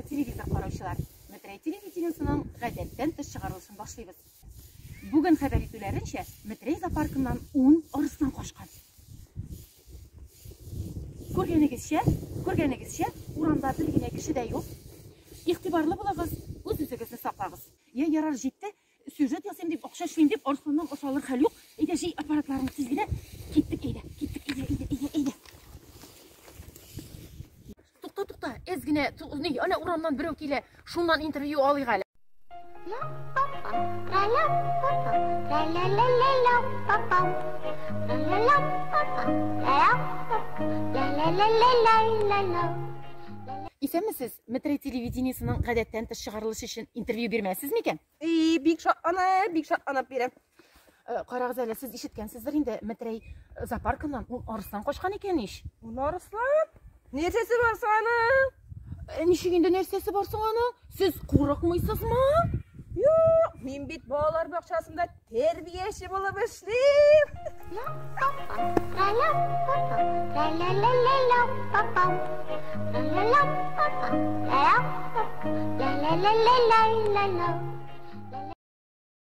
телевизор караучылар! Метрәй телевидениесының гадәттән тыш чыгарылышын башлыйбыз. Бүген хәбәр итүләренчә, Метрәй зоопаркыннан ун арыслан качкан. Күргәнегезчә, күргәнегезчә, урамда бер генә кеше дә юк. Игътибарлы булыгыз, үз-үзегезне саклагыз. Я, ярар, җитте. Сюжет ясыйм дип, акча эшлим дип, арысланнан ашалыр хәл юк. Әйдә, җый аппаратларыңны тиз генә. Киттек, әйдә, киттек, әйдә, әйдә, әйдә, әйдә. Тукта, тукта, әз генә, ни, әнә урамнан берәү килә, шуннан интервью алыйк әле. Исәнмесез, Метрәй телевидениесының гадәттән тыш чыгарылышы өчен интервью бирмәссез микән? И, бик шатланып, бик шатланып бирәм. Карагыз әле, сез ишеткәнсездер инде, Метрәй зоопаркыннан ун арыслан качкан икән ич. Ун арыслан? Нәрсәсе бар соң аның? Ничек инде нәрсәсе бар соң аның? Сез курыкмыйсызмы? Юк, мин бит балалар бакчасында тәрбияче булып эшлим.